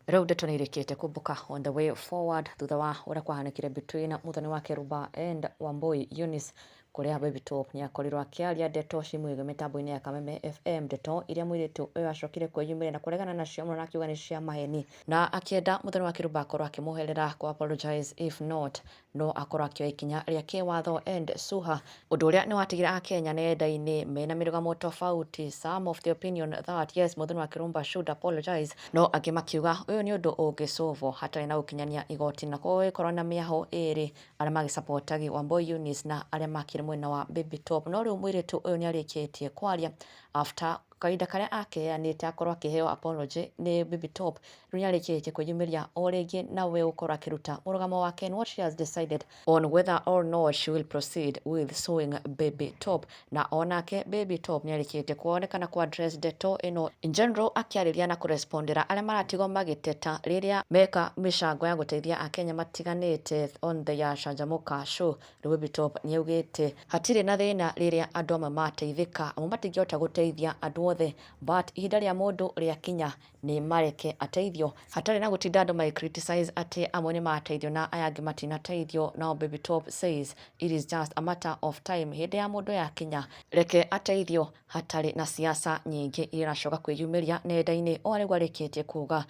Rĩu ndeto nĩ irĩkĩte kumbũka on the way forward thutha wa ũrĩa kwahanĩkire between Muthoni wa Kĩrumba and Wambui Eunice, kũrĩa Baby Top nĩ akorirwo akĩaria ndeto cimwĩgiĩ mĩtambo-inĩ ya Kameme FM, ndeto iria mũirĩtu ũyũ acokire kwĩyumĩria na kũregana nacio mũno na akiuga nĩ cia maheni, na akĩenda Muthoni wa Kĩrumba akorwo akĩmũherera kũ apologize, if not no akorwo akĩoya ikinya rĩa kĩwatho and sue her, ũndũ ũrĩa nĩ watigire akenya nenda-inĩ mena mĩrũgamo tofauti, some of the opinion that yes, Muthoni wa Kĩrumba should apologize, no angĩ makiuga ũyũ nĩ ũndũ ũngĩcũvwo hatarĩ na gũkinyania igoti, na gũgĩkorwo na mĩahũ ĩrĩ, arĩa magĩsapotagi Wambui Eunice na arĩa makĩrĩ mwena wa Baby Top. No rĩu mũirĩtu ũyũ nĩ arĩkĩtie kwaria after kahinda karĩa akeanĩte akorwo akĩheo apology nĩ Baby Top. Rĩu nĩ arĩkĩtie kwĩyumĩria o rĩngĩ na we gũkorwo akĩruta mũrũgamo wake and what she has decided on whether or not she will proceed with suing Baby Top. Na onake Baby Top nĩ arĩkĩtie kuonekana ku address ndeto ĩno in general, akĩarĩria na kũrespondera arĩa maratigwo magĩteta rĩrĩa meka mĩcango ya gũteithia akenya matiganĩte on the ya Canjamũka show. Rĩu Baby Top nĩ augĩte hatirĩ na thĩna rĩrĩa andũ amwe mateithĩka, amwe matingĩhota gũteithia andũ othe, but ihinda rĩa mũndũ rĩakinya nĩ mareke ateithio hatarĩ na gũtinda andũ magĩ criticize atĩ amwe nĩ mateithio na aya angĩ matinateithio. Now Baby Top says it is just a matter of time, hĩndĩ ya mũndũ yakinya reke ateithio hatarĩ na siasa nyingĩ iria iracoka kwĩyumĩria nenda-inĩ, o arĩguo arĩkĩtie kuga.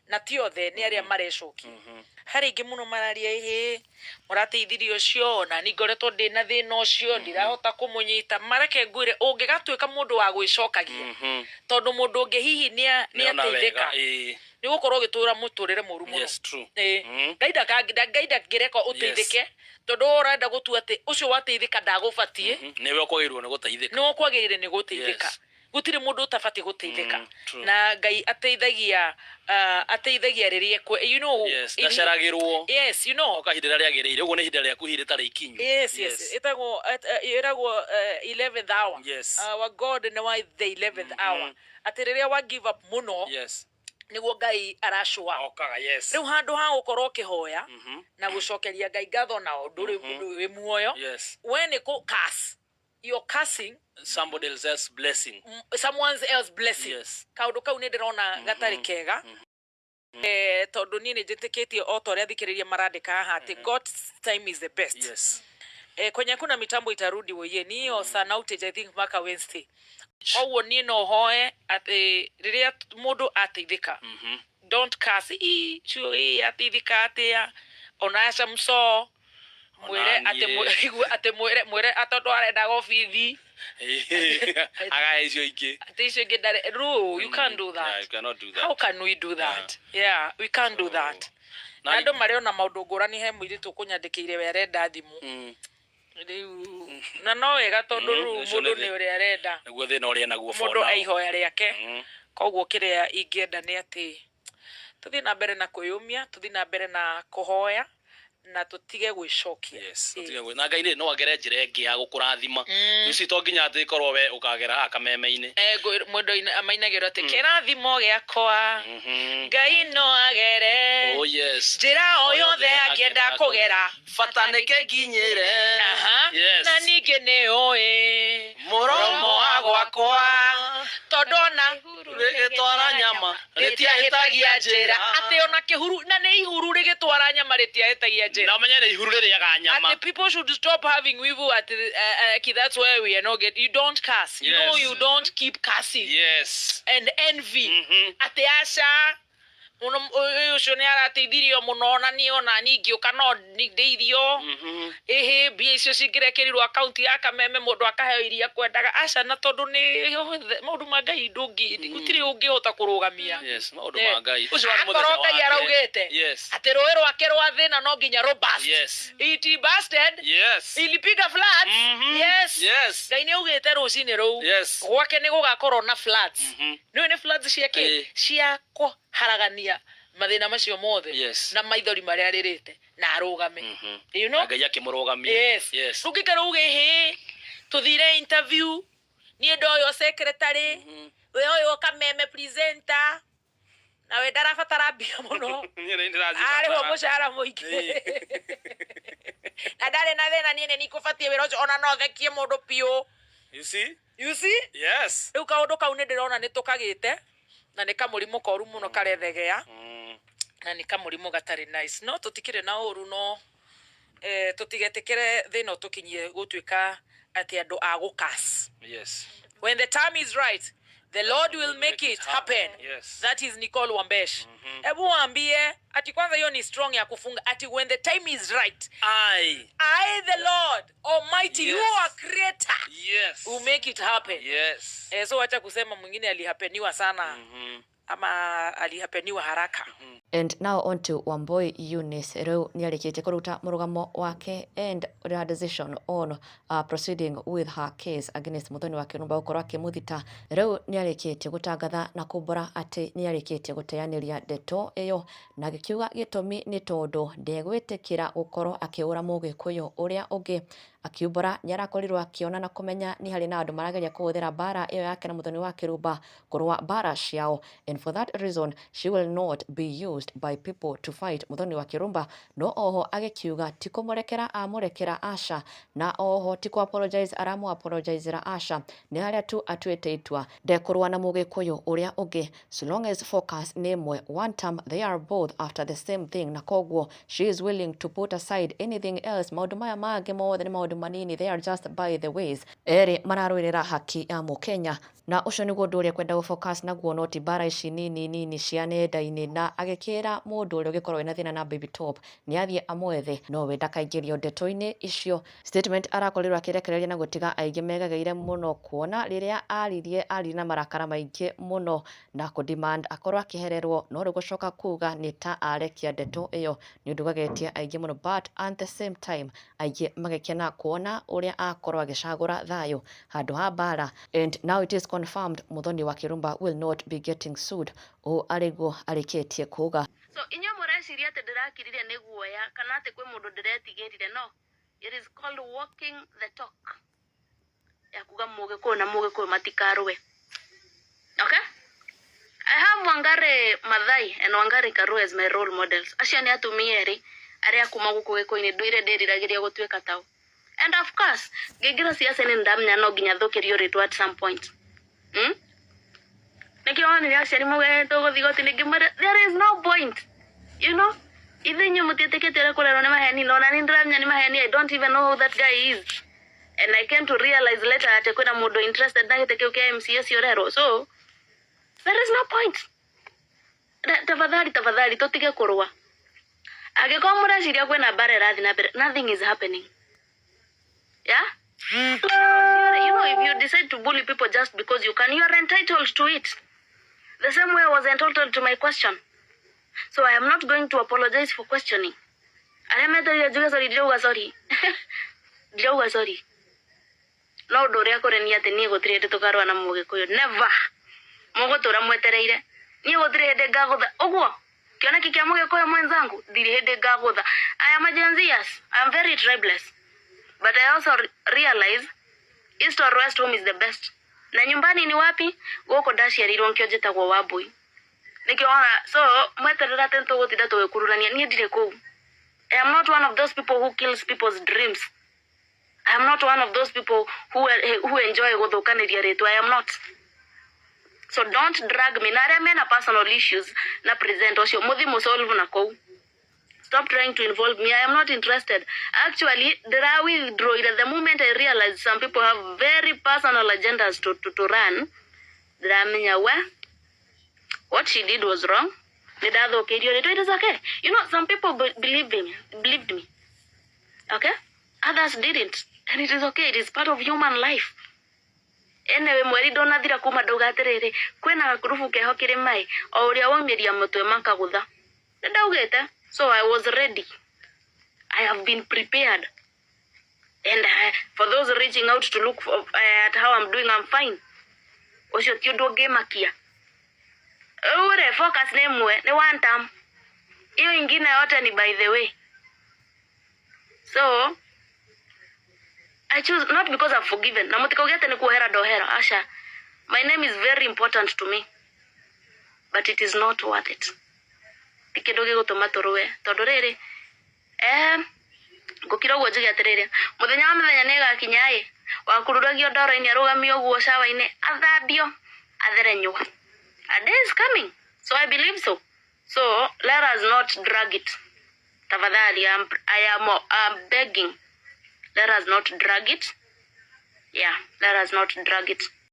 Na ti othe, nĩ arĩa marecokia. Harĩ aingĩ mũno mararia, ĩhĩ, mũrateithirie ũcio, na niĩ ngoretwo ndĩna thĩna ũcio, ndirahota kũmũnyita. Mareke ngwĩre, ũngĩgatuĩka mũndũ wa gwĩcokagia, tondũ mũndũ ũngĩ hihi nĩ ateithĩka, nĩ ũgũkorwo ũgĩtũra mũtũrĩre mũru mũno. Ĩĩ. Ngai Ngai ndangĩreka ũteithĩke, tondũ we ũrenda gũtua atĩ ũcio wateithĩka ndagũbatiĩ. Nĩwe ũkwagĩrĩirwo nĩ gũteithĩka. Nĩwe ũkwagĩrĩire nĩ gũteithĩka. Gũtirĩ mũndũ ũtabatiĩ gũteithĩka. Na Ngai ateithagia, ateithagia rĩrĩa ekwe. Yes, ndaceragĩrwo. Yes, you know. O kahinda rĩrĩa rĩagĩrĩire. Ũguo nĩ ihinda rĩaku hihi rĩtarĩ ikinyu. Yes. Ĩtagwo, ĩragwo 11th hour. Our God nĩ wa the 11th hour. Atĩ rĩrĩa wa give up mũno, nĩguo Ngai ara show up. Okaga, yes. Rĩu handũ ha gũkorwo ũkĩhoya na gũcokeria Ngai ngatho na ũndũ rĩu wĩ muoyo, we nĩ kũ curse. You're cursing somebody else's blessing. Someone else blessing. Kaũndũ kau nĩ ndĩrona gatarĩ kega. Tondũ niĩ nĩ njĩtĩkĩtie o ta ũrĩa athikĩrĩria marandĩka haha atĩ God's time is the best. Kwenye kuna mitambo itarudi woiye ni hiyo sun outage, I think mpaka Wednesday. Koguo niĩ no hoe atĩ rĩrĩa mũndũ ateithĩka, don't curse, ii cio ii ateithĩka atĩa, ona aca msoo mwĩre atĩ atĩ mwĩre mwĩre tondũ arenda gobithi. Agaya icio ingĩ. Atĩ icio ingĩ ndarĩ. No, you can't do that. Yeah, you cannot do that. How can we do that? Yeah, we can't do that. Na andũ marĩ ona maũndũ ngũrani. He mũirĩtu ũkũnyandĩkĩire we arenda thimũ rĩu, na no wega tondũ rĩu ũcio mũndũ nĩ nĩ ũrĩa arenda. Nĩguo thĩna ũrĩa naguo for Mũndũ now. aihoya rĩake. Koguo kĩrĩa ingĩenda nĩ atĩ tũthiĩ na mbere na kwĩyũmia, tũthiĩ na mbere na kũhoya na tũtige gwĩcokia. Yes, tũtige na Ngai rĩ, no agere njĩra ĩngĩ ya gũkũrathima. Ici to nginya atĩ ĩkorwo we ũkagera haha kameme-inĩ. Mũndũ mainagĩrwo atĩ kĩrathimo gĩakwa Ngai no agere Oh yes. njĩra o yothe angĩenda kũgera. Bata nĩ kĩnginyĩre. Na ningĩ nĩ ũĩ mũromo wa gwakwa, tondũ ona rĩgĩtwara nyama rĩtiahĩtagia njĩra. Atĩ ona kĩhuru, na nĩ ihuru rĩgĩtwara nyama rĩtiahĩtagia njĩra. Na ũmenye nĩ ihuru rĩrĩaga nyama. Atĩ people should stop having wivu at that's why we are not get, you don't curse, you know. You don't keep cursing and envy, atĩ aca mũno, ũyũ ũcio nĩ arateithirio mũno na niĩ ona niĩ ingĩũka no ndeithio. Ĩhĩ, mbia icio cingĩrekĩrirwo akaunti ya Kameme, mũndũ akaheo iria kwendaga. Aca, na tondũ nĩ maũndũ ma Ngai ndũngĩ, gũtirĩ ũngĩhota kũrũgamia. Yes, maũndũ ma Ngai. Ũcio warĩ Akorwo mũthenya Ngai wake. araugĩte atĩ rũĩ rwake rwa thĩna no nginya rũ burst. It busted. Ilipiga floods. Yes. Ngai nĩ augĩte rũcinĩ rũu gwake nĩ gũgakorwo na floods. Nĩũĩ nĩ floods cia kĩ? Cia kũharagania mathĩna macio mothe na maithori marĩa arĩrĩte na arũgame. You know? Na Ngai akĩmũrũgamia. Yes. Rĩu ngĩikara uge hĩ, tũthire interview, niĩ ndoywo secretary, we oywo Kameme presenter, na we ndarabatara mbia mũno. Niĩ nĩ ndĩracibatara. Arĩhwo mũcara mũingĩ na ndarĩ na thĩna. Niĩ nĩ nikũbatiĩ wĩra ũcio, ona no thekie mũndũ biũ. You see? You see? Yes. Rĩu kaũndũ kau nĩ ndĩrona nĩ tũkagĩte na nĩ kamũrimũ koru mũno karethegea. Na nĩ kamũrimũ gatarĩ nice, no tũtikĩrĩ na ũru, no tũtigetĩkĩre thĩna ũtũkinyie gũtuĩka atĩ andũ a gũkas. When the time is right, the Lord will make it happen. That is Nicole Wambesh. Hebu waambie ati kwanza hiyo ni strong ya kufunga, ati when the time is right, I the Lord Almighty, you are creator, will make it happen. So wacha kusema mwingine alihapeniwa sana ama alihapeniwa haraka. And now on to Wambui Eunice. Riu niarĩkĩtie kũruta mũrũgamo wake and her decision on proceeding with her case against Muthoni wa Kĩrumba gũkorwo akĩmũthita. Riu niarĩkĩtie gũtangatha na kumbũra atĩ niarĩkĩtie gũteanĩria ndeto ĩyo, na agĩkiuga gĩtũmi nĩ tondũ ndegwĩtĩkĩra gũkorwo akĩũra mũgĩkũyũ ũrĩa ũngĩ. Akiumbũra nĩarakorirwo akĩona na kũmenya nĩ harĩ na andũ marageria kũhũthĩra mbara ĩyo yake na Muthoni wa Kĩrumba kũrũa mbara ciao, and for that reason she will not be used by people to fight Muthoni wa Kĩrumba. No oho agĩkiuga ti kũmũrekera amũrekera, aca, na oho ti kũ apologize aramũ apologizera, aca, nĩ harĩa tu atuĩte itua ndekũrũa na mũgĩkũyũ ũrĩa ũngĩ, so long as focus nĩ ĩmwe, one term, they are both after the same thing, na koguo she is willing to put aside anything else. Maũndũ maya mangĩ mothe nĩ maũndũ manini, they are just by the ways. Erĩ mararũĩrĩra haki ya mũkenya, na ũcio nĩguo ũndũ ũrĩa kwenda gũfocus naguo, no ti mbara ici nini nini cia nenda-inĩ. Na agĩkĩra mũndũ ũrĩa ũngĩkorwo wĩna thĩna na Baby Top nĩ athiĩ amwethe, nowe ndakaingĩrio ndeto-inĩ icio. Statement arakorirwo akĩrekereria na gũtiga aingĩ megegeire mũno, kuona rĩrĩa aririe aririe na marakara maingĩ mũno na kũ demand akorwo akĩhererwo, no rĩu gũcoka kuga nĩ ta arekia ndeto ĩyo nĩ ũndũ ũgegetie aingĩ mũno, but at the same time aingĩ magĩkena kuona ũrĩa akorwo agĩcagũra thayũ handũ ha mbara. And now it is confirmed Muthoni wa Kĩrumba will not be getting sued, ũũ arĩguo arĩkĩtie kuga. So inyuĩ mũreciria atĩ ndĩrakirire nĩ guoya kana atĩ kwĩ mũndũ ndĩretigĩrire? No, it is called walking the talk ya kuga mũgĩkũyũ na mũgĩkũyũ matikarũe. Okay, I have Wangari Maathai and Wangari Karua as my role models. Acio nĩ atumia erĩ arĩa kuma gũkũ gĩkũyũ-inĩ ndũire ndĩriragĩria gũtuĩka tao. And of course, ngĩingĩra ciaca-inĩ nĩndamenya no nginya thũkĩrio rĩtwa at some point. Nĩkĩo wonire aciari mauga tũgũthiĩ igoti-inĩ, ngĩmwĩra there is no point. Ithuĩ inyuĩ mũtiĩtĩkĩtie ũrĩa kũrerwo nĩ maheni, na ona niĩ ndĩramenya nĩ maheni. I don't even know who that guy is. And I came to realize later atĩ kwĩna mũndũ interested na gĩtĩ kĩu kĩa MCA ũcio ũrerwo. So there is no point. Tafadhali, tafadhali, tũtige kũrũa. Angĩkorwo mũreciria kwĩna mbara ĩrathiĩ na mbere, nothing is happening. Yeah? If you decide to bully people just because you can, you are entitled to it. The same way I was entitled to my question. So I am not going to apologize for questioning. Arĩa meterire njuge sorry, ndirauga sorry. Ndirauga sorry. No ũndũ ũrĩa kũrĩ nĩ atĩ niĩ gũtirĩ hĩndĩ tũkarũa na mũgĩkũyũ. Never. Mũgũtũra mwetereire. Niĩ gũtirĩ hĩndĩ ngagũtha. Ũguo kĩoneki kĩa mũgĩkũyũ mwenzangu, ndirĩ hĩndĩ ngagũtha. I am a Gen Z, yes. I am very tribeless. But I also realize east or west, home is the best. Na nyumbani ni wapi? Gũkũ ndaciarirwo, nkĩo njĩtagwo Wambui. Nĩkĩo wona so mweterera atĩ nĩtũgũtinda tũgĩkururania, niĩ ndirĩ kũu. I am not one of those people who kills people's dreams. I am not one of those people who enjoy gũthũkanĩria rĩtwa. I am not. So don't drag me. Na arĩa mena personal issues na present ũcio, mũthi mũsolve na kũu. Stop trying to involve me. I am not interested. Actually, ndĩra withdraw the moment I realized some people have very personal agendas to run. Ndĩramenya we what she did was wrong. Nĩndathũkĩirio rĩtwa. It is okay. Some people believed me. Okay? Others didn't. And it is okay. It is part of human life. Anyway, mweri ndũnathira kuma ndauga atĩrĩrĩ, kwĩna gakurubu keho kĩrĩ mai o ũrĩa waumĩria mũtwe makagũtha. Nĩndaugĩte. So I was ready. I have been prepared. And for those reaching out to look at how I'm doing, I'm fine. Ũcio ti ũndũ ũngĩmakia. Rĩu rĩ, focus nĩ ĩmwe, nĩ one term. Hiyo ingine yote ni by the way. So I choose not because I've forgiven. Na mũtikauge atĩ nĩ kuohera ndohera. Aca. My name is very important to me. But it is not worth it. Ti kĩndũ gĩgũtũma tũrũe. Tondũ rĩrĩ, ngũkira ũguo njuge atĩrĩrĩ, mũthenya wa mĩthenya nĩ ĩgakinya ĩ, wakururagio ndoro-inĩ arũgamio ũguo cawa-inĩ, athambio, atherenywo. A day is coming. So I believe so. So let us not drag it. Tafadhali, I'm begging. Let us not drag it. Yeah, let us not drag it.